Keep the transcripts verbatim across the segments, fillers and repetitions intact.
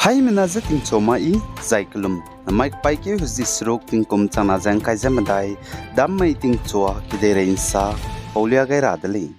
Haimena je tingchua ma i, zai kelum. Namai kepaîkeu hezie seruk tingkum changna ze ngkai ze medai, dam mai tingchua kedeirei nsa, paulia gai ra de lei.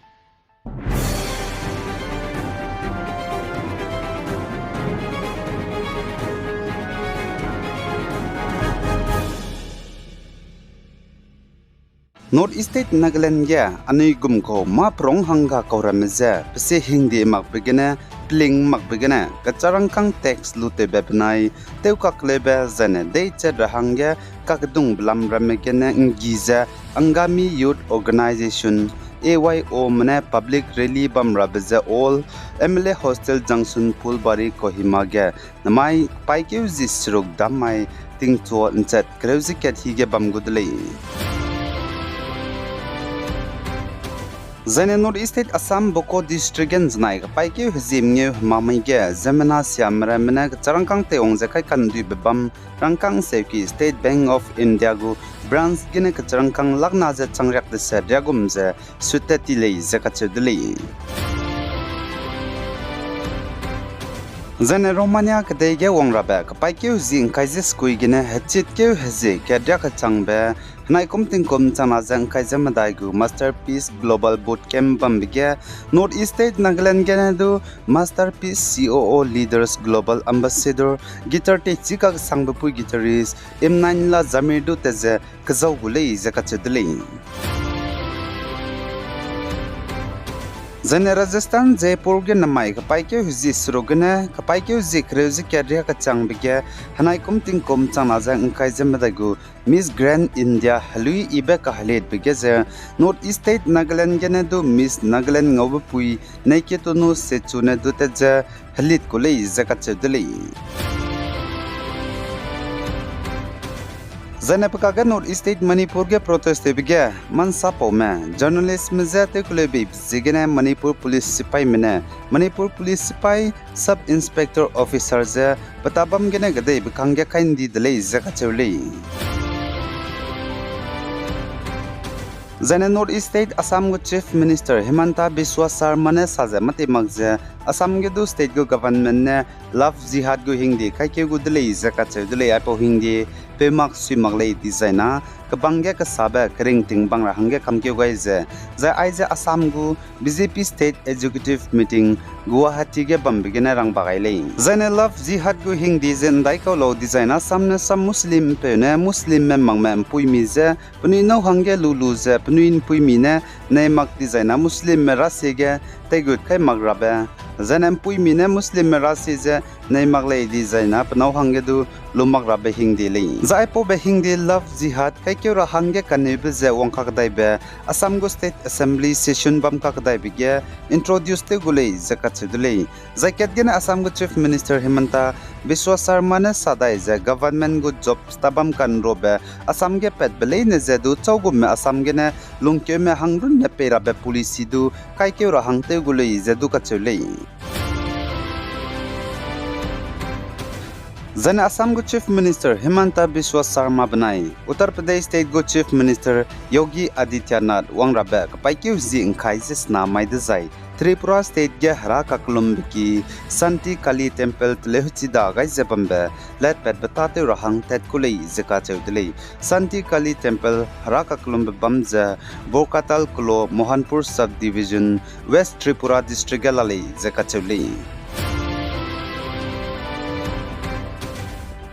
North East State Nagaland ge anui gum kau mâ perung hangga kau ramme je, pese hingde makbe gene, peling makbe gene, kecharangkâng tax lu tewbe benai, tewkakleube zaine deichat ra hangge, kakdungbe lam ramme gene nggi ze, Angami Youth Organization, A Y O me ne public rally bam rabe ze all M L A Hostel Junction Phulbari Kohima ge, namai kepaîkeu hezie seruk dam mai tingchua nchat kereu ze kat hi ge bam gu de lei. Zaine North East State Assam Boko District ge nzenai kepaîkeu hezie mengeu hemamai ge, ziemmena siame ramme ne kecharangkâng teiwang ze kaikanduibe bam, rangkâng seuki State Bank of India gu branch gene kecharangkâng lakna ze changriak deset riagum ze sutat ti lei ze kacheu de lei. Zaine Romania kedei ge wang rabe kepaîkeu hezie ngkai ze sekui gene hechitkeu hezie kat riak kechangbe, henai kum tingkum changna ze ngkai ze medai gu Masterpiece Global Bootcamp bambe ge, North East State Nagaland gene du Masterpiece C O O Leaders Global Ambassador, guitar teichi kakesangbe pui guitarist, Imnainla Jamir du tat ze kezau gu lei ze kacheu de lei. Zaine Rajasthan Jaipur ge namai kepaîkeu hezie seruk gene kepaîkeu hezie kereu ze kat riak kechangbe ge, henai kum tingkum changna ze ngkai ze medai gu Miss Grand India helui ibe kahelitbe ge ze, North East State Nagaland gene du Miss Nagaland ngaube pui Neiketonu Sechu ne du tat ze helit ku lei ze kacheu de lei. Zaine pe kage North East State Manipur ge protest tewbe ge, mansapaume, journalistme je tewkeleubeibe ziegene Manipur Police sipaîme ne, Manipur Police sipai Sub Inspector Officer ze, pe tabam gene kedeibe kangge kai ndi de lei ze kacheu lei. Zaine North East State Assam gu Chief Minister Himanta Biswa Sarma ne sa ze mâtei mak ze, Assam ge du state gu government ne Love Jihad gu hingde kaikeu gu de lei ze kacheu de lei. Aipau hingde peu mak sui mak lei dizai na, kebang ge kesabe keringting bang ra hangge kamkeu gai ze, zai aize Assam gu B J P State Executive Meeting Guwahati ge bambe gene rang ba gai lei. Zaine Love Jihad gu hingde ze ndaikau lau dizai na, sam ne sam Muslimpeu ne Muslimme makme mpuimi je penui nâu hangge lu lu ze penui mpuimi ne nei mak dizai na Muslimme rasie ge teigut kai mak rabe, zaine mpuimi ne Muslimme rasie ze nei mak lei dizai na pe nâu hangge du lu mak rabe hingde lei. Zai aipaube hingde Love Jihad kaikeu ra hangge kaneube ze wang kakdaibe Assam gu State Assembly session bam kakdaibe ge introduce tew gu lei ze kacheu de lei. Zai kat gene Assam gu Chief Minister Himanta Biswa Sarma ne sa dai ze government gu jobs tabam kanrobe Assam ge patbe leine ze du châugumme Assam gene lungkeume hangrunne pei rabe policy du kaikeu ra hang tew gu lei ze du kacheu lei. Zaine Assam gu Chief Minister Himanta Biswa Sarma benai Uttar Pradesh State gu Chief Minister Yogi Adityanath wang rabe kepaîkeu hezie ngkai ze sena mai dezai Tripura State ge hera kakellumbe ki Shanti Kali Temple teleu hechida gai ze bambe letpatbe tâtew ra hang tat ku lei ze kacheu de lei. Shanti Kali Temple hera kakellumbe bam ze Borkatal Klo, Mohanpur Sub Division, West Tripura District ge la lei ze kacheu lei.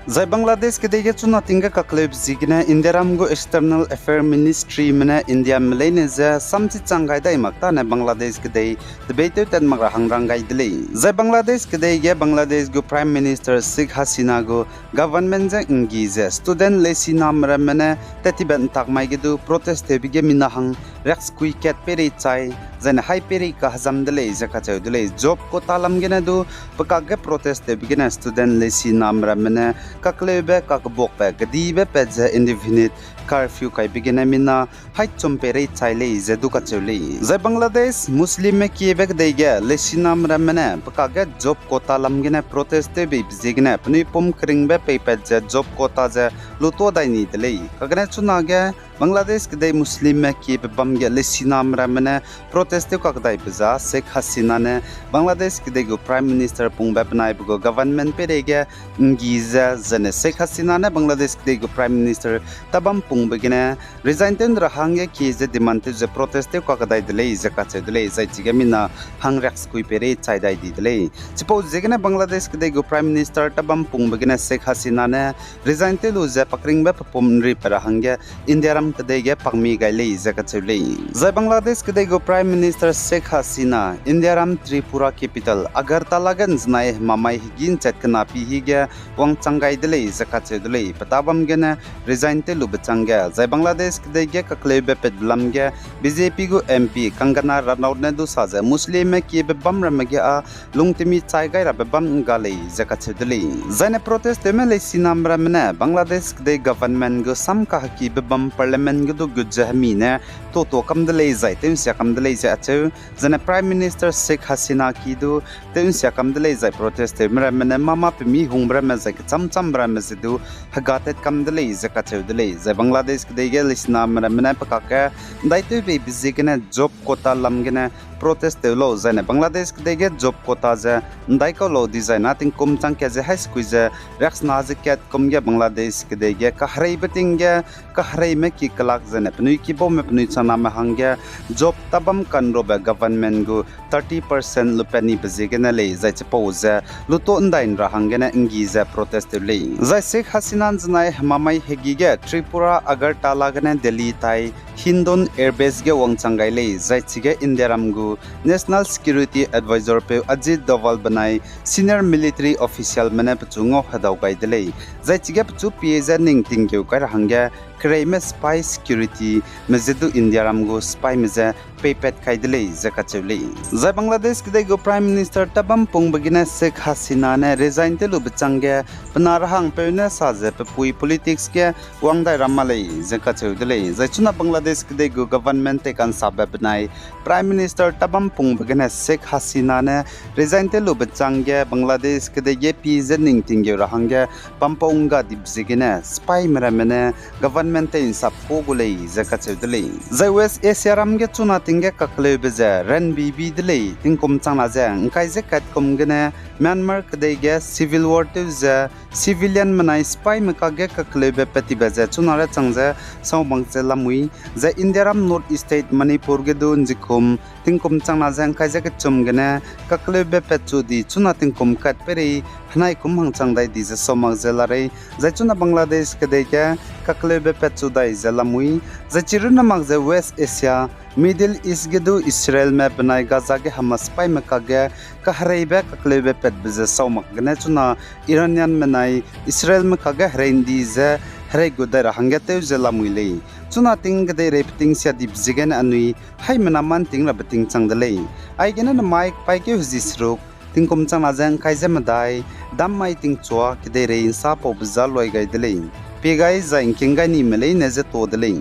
Zai Bangladesh kedei ge chuna ting ge kakleube ziegene Indiaram gu External Affair Ministryme ne Indiame leine je samchi chang gai dai mak tâne Bangladesh kedei tebeitew tat mak ra hang rang gai de lei. Zai Bangladesh kedei ge Bangladesh gu Prime Minister Sheikh Hasina gu government je nggi ze student leisiname ramme ne tat tibe ntak mai ge du protest tewbe ge mina hang riaksekui kat peirei chai, zaine hai peirei kahezam de lei ze kacheu de lei. Job quota lam gene du pe kakge protest tewbe gene student leisiname ramme ne kakleube, kakbuakbe, kedibe pat ze indefinite curfew kaibe gene mina hai chum peirei chai lei ze du kacheu lei. Zai Bangladesh Muslimme kiebe kedei ge leisiname ramme ne pe kakge job quota lam gene protest tewbeibe ziegene penui pum keringbe peipat ze job quota ze lutua dai ni de lei. Kagene chunage Bangladesh kedei Muslimme kiebe bam ge leisiname ramme ne protest tew kakdaibe za Sheikh Hasina ne Bangladesh kedei gu Prime Minister pungbe benaibe gu government peireige ’nggi ze zene Sheikh Hasina ne Bangladesh kedei gu Prime Minister tabam pungbe gene resign tew ’nra hangge kie ze demand tew ze protest tew kakdai de lei ze kacheu de lei, zai chige mina hangriaksekui peirei chai dai di de lei. Chipau ziegene Bangladesh kedei gu Prime Minister tabam pungbe gene Sheikh Hasina ne resign tew lu ze pakringbe pepum ’nri pe ra hangge Indiaram kedei ge pakmi gai lei ze kacheu lei. Zai Bangladesh kedei gu Prime Minister Sheikh Hasina Indiaram Tripura capital Agartala ge ’nzenai hemamai hegî ’nchat kena pi hige wangchang gai de lei ze kacheu de lei. Pe tabam gene resign tew lube changge zai Bangladesh kedei ge kakleube patbe lam ge B J P gu M P Kangana Ranaut ne du sa ze Muslimme kiebe bam ramme ge â lungtemi chai gai rabe bam ’ngga lei ze kacheu de lei. Zaine protest tewme leisiname ramme ne Bangladesh kedei government gu sam kahekibe bam parliament ge du gut ze hemi ne tuâtuâ kam de lei zai tew'nsia kam de lei ze acheu. Zene Prime Minister Sheikh Hasina ki du tew'nsia kam de lei zai protest tewme ramme ne mâ-mâ pemi hungbe ramme zai kechâm-châmbe ramme ze du hegatat kam de lei ze kacheu de lei. Zai Bangladesh kedei ge leisiname ramme ne pe kakge ’ndaitew beibe ziegene job quota lam gene protest tew lau zaine Bangladesh kedei ge job quota ze ’ndaikau lau dizai na tingkum chang kat ze haî sekui ze riaksena ze kat kum ge Bangladesh kedei ge kahereibe ting ge kahereime ki kelak zene penui kibaume penui chaname hangge job tabam kanrobe government gu thirty percent lupat nibe ziegene lei zai chipau ze lutuâ ’ndai ’nra hanggene ’nggi ze protest tew lei. Zai Sheikh Hasina ’nzenai hemamai hegî ge Tripura Agartala gene Delhi tai Hindon Air Base ge wangchang gai lei, zai chige Indiaram gu National Security Advisor peu Ajit Doval benai senior military officialme ne pechu ngau hedau gai de lei. Zai chige pechu pie ze ning tingkeu kai ra hangge kereime spy securityme je du Indiaram gu spyme je peipat kai de lei ze kacheu lei. Zai Bangladesh kedei gu Prime Minister tabam pungbe gene Sheikh Hasina ne resign tew lube changge pe na rahangpeu ne sa ze pe pui politics ge wang dai ra ma lei ze kacheu de lei. Zai chuna Bangladesh kedei gu government tei ka'nsabe benai Prime Minister tabam pungbe gene Sheikh Hasina ne resign tew lube changge Bangladesh kedei ge pie ze ning tingkeu ra hangge pampau ’ngga dibe ziegene spyme ramme ne government tei ’nsap ku gu lei ze kacheu de lei. Zai West Asia ram ge chuna ting ge kakleube ze ranbibi de lei. Tingkum changna ze ’ngkai ze katkum gene Myanmar kedei ge civil war tew ze civilianme nai spyme kakge kakleube pat tibe ze chuna re chang ze sau mak ze lamui, zai Indiaram North East State Manipur ge du ’nzikum tingkum changna ze ’ngkai ze kechum gene kakleube patchu di chuna tingkum kat peirei henai kum hangchang dai di ze sau mak ze larei, zai chuna Bangladesh kedei ge kakleube patchu dai ze lamui, zai chirunne mak ze West Asia, Middle East ge du Israelme benai Gaza ge Hamas spyme kakge kahereibe kakleube patbe ze sau mak gene chuna Iranianme nai Israelme kakge herei ’ndi ze herei gut dai ra hangge tew ze lamui lei. Chuna ting kedeirei peting sia dibe ziegene anui haimena mâ ’nting rabe ting chang de lei. Aigene nemai kepaîkeu hezie seruk, tingkum changna ze ’ngkai ze medai, dam mai tingchua kedeirei ’nsapaube za luai gai de lei. Pie gai zai ’ngking gai nime leine je tuâ de lei.